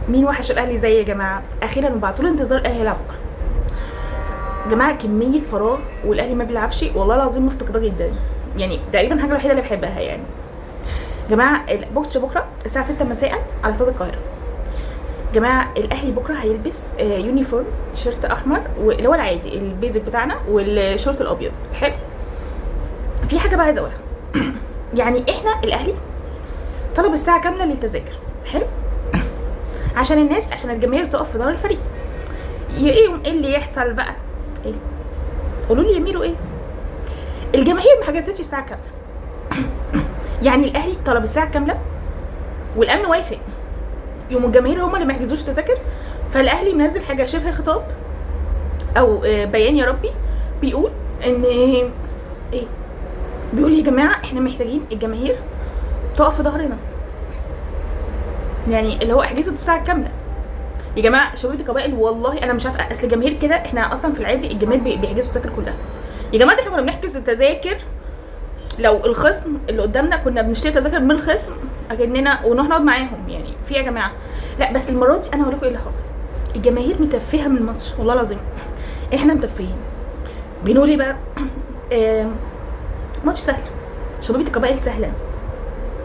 مين وحش الاهلي زي يا جماعة؟ اخيرا وبعد طول انتظار الاهلي هيلعب بكره. جماعة كمية فراغ والاهلي ما بيلعبش، والله العظيم مفتقده جدا، يعني تقريبا الحاجة الوحيدة اللي بحبها يعني. جماعة الماتش بكره الساعة 6 مساء على استاد القاهرة. جماعة الاهلي بكره هيلبس uniform تيشيرت احمر واللي هو العادي ال basic بتاعنا والشورت الابيض. حلو. في حاجة بقى عايزه اقولها، يعني احنا الاهلي طلب الساعة كاملة للتذاكر، حلو، عشان الناس، عشان الجماهير تقف في ظهر الفريق. ايه ايه اللي يحصل بقى؟ ايه قولوا لي يا ميرو ايه؟ الجماهير ما حجزتش الساعة كاملة. يعني الاهلي طلب الساعة كاملة والامن وافق، يوم الجماهير هم اللي ما يحجزوش تذاكر. فالاهلي منزل حاجة شبه خطاب او بيان يا ربي بيقول ان ايه، بيقول يا جماعة احنا محتاجين الجماهير تقف في ظهرنا، يعني اللي هو احجزوا الساعة الكاملة يا جماعة. شباب القبائل والله انا مش عارفه، اصل الجماهير كده احنا اصلا في العادي الجماهير بيحجزوا التذاكر كلها يا جماعة. ده احنا كنا بنحجز التذاكر لو الخصم اللي قدامنا، كنا بنشتري تذاكر من الخصم اكننا ونروح نقعد معاهم، يعني في يا جماعة. لا بس المرة دي انا هقول لكم ايه اللي حصل. الجماهير متفهه من الماتش والله العظيم، احنا متفهين. بنقول ايه بقى؟ ماتش سهل، شبابية القبائل سهلة،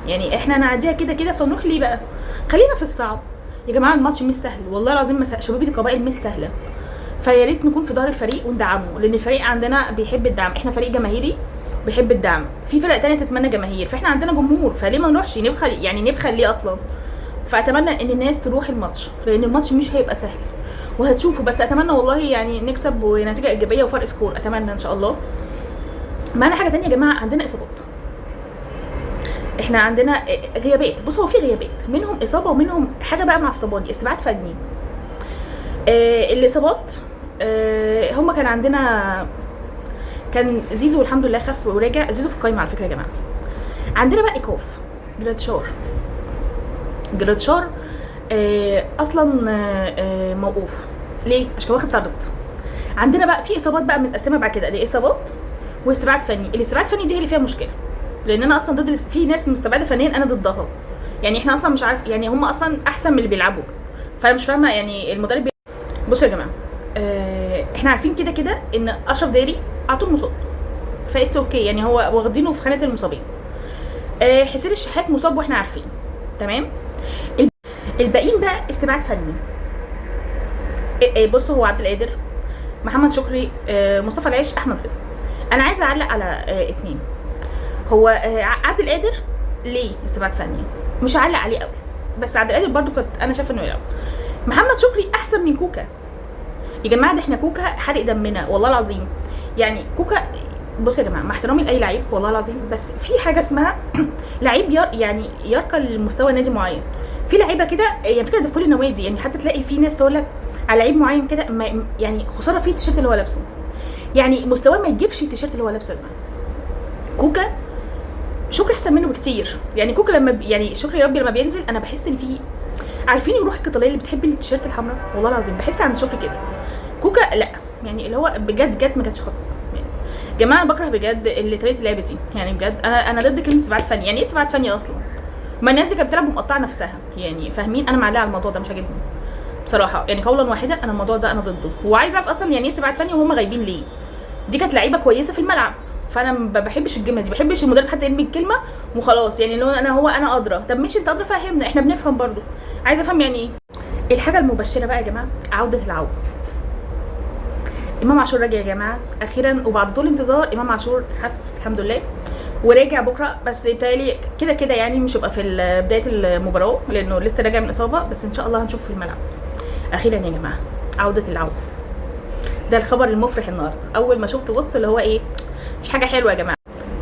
يعني احنا هنعديها كده كده، فنروح ليه بقى؟ خلينا في الصعب يا جماعة. الماتش مش سهل والله العظيم، شبابية القبائل مش سهلة. فيا ريت نكون في ظهر الفريق وندعمه، لان الفريق عندنا بيحب الدعم، احنا فريق جماهيري بيحب الدعم. في فرق تانية تتمنى جماهير، فاحنا عندنا جمهور، فليه ما نروحش نبخل؟ يعني نبخل ليه اصلا؟ فاتمنى ان الناس تروح الماتش، لان الماتش مش هيبقى سهل وهتشوفوا. بس اتمنى والله يعني نكسب ونتيجة ايجابية وفرق score، اتمنى ان شاء الله. معانا حاجة تانية يا جماعة، عندنا اصابات، احنا عندنا غيابات. بصوا هو في غيابات منهم اصابه ومنهم حاجة بقى معصباني، استبعاد فني. الاصابات، هما كان عندنا كان زيزو والحمد لله خف ورجع، زيزو في القايمة على فكرة يا جماعة. عندنا بقى ايقاف جرادشار، جرادشار اصلا موقوف ليه؟ عشان كان واخد طرد. عندنا بقى في اصابات بقى متقسمه بعد كده لاصابات واستبعاد فني. الاستبعاد الفني دي هي اللي فيها مشكلة، لان انا اصلا ضد في ناس مستبعده فنيا انا ضدها، يعني احنا اصلا مش عارف، يعني هم اصلا احسن من اللي بيلعبوا، فانا مش فاهمه يعني المدرب بصوا يا جماعة، احنا عارفين كده كده ان اشرف داري على طول مصاب، ف it's okay، يعني هو واخدينه في خانه المصابين. حسين الشحات مصاب واحنا عارفين، تمام. الباقيين بقى استبعاد فني. بصوا هو عبد القادر، محمد شكري، مصطفى العيش، احمد رضا. انا عايزه اعلق على اتنين. هو عبد القادر ليه استبعاد فني؟ مش هعلق عليه قوي، بس عبد القادر برضو كنت انا شايفه انه يلعب. محمد شكري احسن من كوكا يا جماعة، ده احنا كوكا حرق دمنا والله العظيم. يعني كوكا، بصوا يا جماعة مع احترامي لاي لعيب والله العظيم، بس في حاجة اسمها لعيب يعني يرقى لمستوى نادي معين. في لعيبة كده يعني فكرة ده في كل النوادي، يعني حتى تلاقي في ناس تقول لك على لعيب معين كده يعني خسارة فيه التيشيرت اللي هو لابسه، يعني مستواه ما يجيبش التيشيرت اللي هو لابسه يا جماعة. كوكا شكري احسن منه بكتير، يعني كوكا لما يعني شكري يا ربي لما بينزل انا بحس ان في، عارفين الروح القتالية اللي بتحب التيشيرت الحمراء، والله العظيم بحس عند شكري كده. كوكا لا، يعني اللي هو بجد بجد ما كانش خالص. يعني جماعة انا بكره بجد اللي طريقه اللعب دي، يعني بجد انا ضد كلمة استبعاد فني. يعني ايه استبعاد فني اصلا؟ ما الناس دي كانت بتلعب ومقطعه نفسها، يعني فاهمين؟ انا معلقه على الموضوع ده مش عاجبني بصراحة، يعني قولا واحدا انا الموضوع ده انا ضده، وعايزه اعرف اصلا يعني ايه استبعاد فني وهم غايبين ليه؟ دي كانت لعيبة كويسة في الملعب، فانا ما بحبش الجملة دي، ما بحبش المدرب حتى يرمي الكلمة وخلاص، يعني اللي هو انا هو انا ادرى. طب ماشي انت ادرى فهمنا، احنا بنفهم برضو، عايزه افهم يعني ايه. الحاجة المبشره بقى يا جماعة عوده العودة، امام عاشور راجع يا جماعة اخيرا، وبعد طول انتظار امام عاشور خف الحمد لله وراجع بكره، بس بيتهيألي كده كده يعني مش هيبقى في بداية المباراة لانه لسه راجع من اصابه، بس ان شاء الله هنشوفه في الملعب اخيرا يا جماعة. عوده العودة ده الخبر المفرح النهارده، اول ما شفته بص اللي هو ايه، في حاجة حلوة يا جماعة.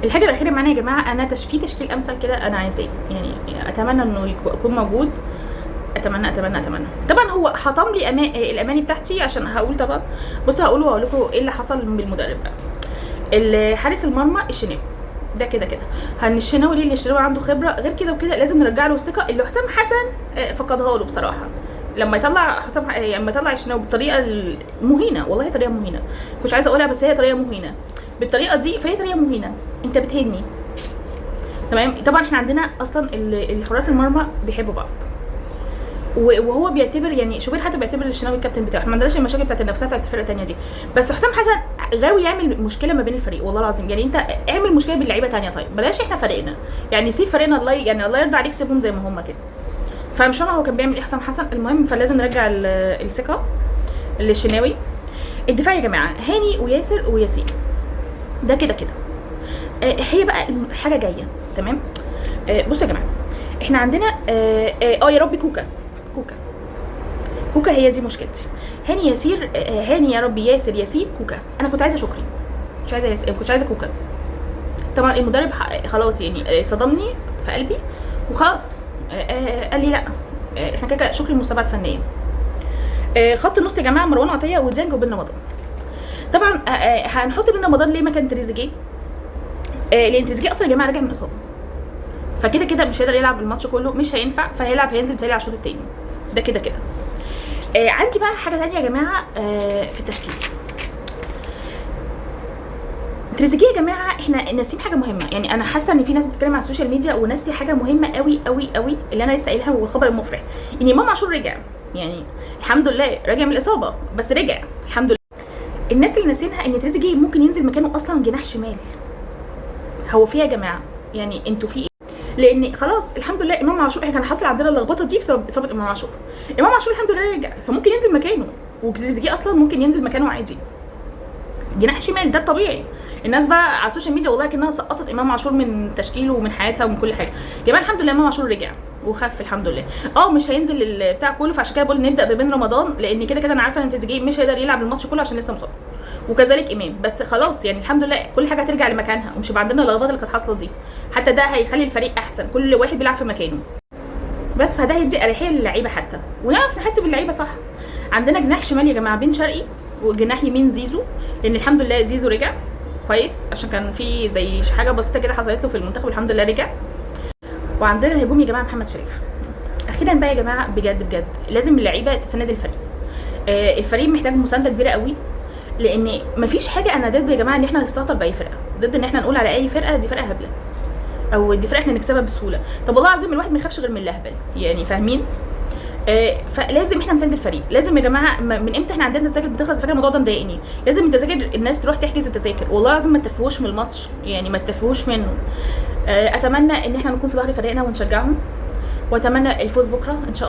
الحاجة الاخيرة معانا يا جماعة، انا في تشكيل امثل كده انا عايزاه، يعني اتمنى انه يكون موجود، اتمنى اتمنى اتمنى. طبعا هو حطم لي الاماني بتاعتي، عشان هقول طبعا بصوا هقول وهقول لكم ايه اللي حصل من المدرب بقى. حارس المرمى الشناوي ده كده كده الشناوي ليه؟ الشناوي عنده خبره غير كده وكده، لازم نرجع له الثقة اللي حسام حسن فقدها له بصراحة. لما يطلع حسام لما يطلع الشناوي بالطريقة المهينه، والله طريقه مهينة مش عايزه اقولها بس هي طريقه مهينة بالطريقة دي، فهي طريقه مهينة، انت بتهني تمام. طبعا احنا عندنا اصلا الحراس المرمى بيحبوا بعض، وهو بيعتبر يعني شوبير حتى بيعتبر الشناوي الكابتن بتاعه. احنا ما عندناش المشاكل بتاعت النفسية بتاعت الفرقة الثانية دي، بس حسام حسن غاوي يعمل مشكلة ما بين الفريق والله العظيم. يعني انت اعمل مشكلة باللعيبه ثانية، طيب بلاش احنا فريقنا، يعني سيب فريقنا، الله يعني الله يرضى عليك سيبهم زي ما هم كده. فمش فاهمه هو كان بيعمل ايه حسام حسن. المهم فلازم نرجع الثقة للشناوي. الدفاع يا جماعة هاني وياسر وياسين، ده كده كده. هي بقى حاجة جاية تمام. بصوا يا جماعة احنا عندنا يا ربي كوكا كوكا كوكا، هي دي مشكلتي. هاني ياسير، هاني يا ربي ياسر ياسين كوكا. انا كنت عايزه شكري، مش عايزه ياسر، كنت عايزه كوكا. طبعا المدرب خلاص يعني صدمني في قلبي وخلاص، قال لي لا، احنا كده شكري مستبعد فنيا. خط النص يا جماعة مروان عطية وديانج وبن رمضان. طبعا هنحط بن رمضان ليه مكان تريزيجيه؟ لان تريزيجيه اصلا يا جماعة راجع من اصابه، فكده كده مش هيقدر يلعب الماتش كله، مش هينفع، فهيلعب هينزل تاني على الشوط التاني، ده كده كده. عندي بقى حاجة تانية يا جماعة في التشكيل. تريزيجيه يا جماعة احنا ناسيين حاجة مهمة، يعني انا حاسه ان في ناس بتتكلم على ال social media وناسيه حاجة مهمة قوي قوي قوي اللي انا لسه قايلها، والخبر المفرح ان امام عاشور رجع. يعني الحمد لله راجع من الاصابة، بس رجع الحمد لله. الناس اللي ناسينها ان تريزيجيه ممكن ينزل مكانه اصلا جناح شمال. هو في يا جماعة يعني انتوا في ايه؟ لان خلاص الحمد لله امام عاشور، احنا كان حصل عندنا اللخبطة دي بسبب اصابه امام عاشور. امام عاشور الحمد لله رجع، فممكن ينزل مكانه، وتريزيجيه اصلا ممكن ينزل مكانه عادي جناح شمال، ده الطبيعي. الناس بقى على ال social media والله كانها سقطت امام عاشور من تشكيله ومن حياتها ومن كل حاجة. يا جماعة الحمد لله امام عاشور رجع وخف الحمد لله. مش هينزل البتاع كله، فعشان كده بقول نبدا ببن رمضان، لان كده كده انا عارفه ان تريزيجيه مش هيقدر يلعب الماتش كله عشان لسه مصاب، وكذلك امام. بس خلاص يعني الحمد لله كل حاجة هترجع لمكانها، ومش هيبقى عندنا اللخبطة اللي كانت حاصله دي. حتى ده هيخلي الفريق احسن، كل واحد بيلعب في مكانه بس، فده هيدي اريحية للعيبة حتى، ونعرف نحاسب اللعيبة صح. عندنا جناح شمال يا جماعة بن شرقي، وجناح يمين زيزو، لان الحمد لله زيزو رجع كويس، عشان كان في زي حاجة بسيطة كده حصلت له في المنتخب، الحمد لله رجع. وعندنا الهجوم يا جماعة محمد شريف. اخيرا بقى يا جماعة بجد بجد لازم اللعيبة تساند الفريق. الفريق محتاج مساندة كبيرة قوي، لان مفيش حاجة. انا ضد يا جماعة ان احنا نستهتر باي فرقه، ضد ان احنا نقول على اي فرقه دي فرقه هبلة او دي فرقه احنا نكسبها بسهولة. طب والله العظيم الواحد ما يخافش غير من الاهبل، يعني فاهمين؟ فلازم احنا نساند الفريق. لازم يا جماعة، من امتى احنا عندنا تذاكر بتخلص؟ فاكره الموضوع ده مضايقني. لازم التذاكر الناس تروح تحجز التذاكر، والله العظيم ما تتفوش من الماتش، يعني ما تتفوش منه. اتمنى ان احنا نكون في ظهر فريقنا ونشجعهم، واتمنى الفوز بكره ان شاء الله.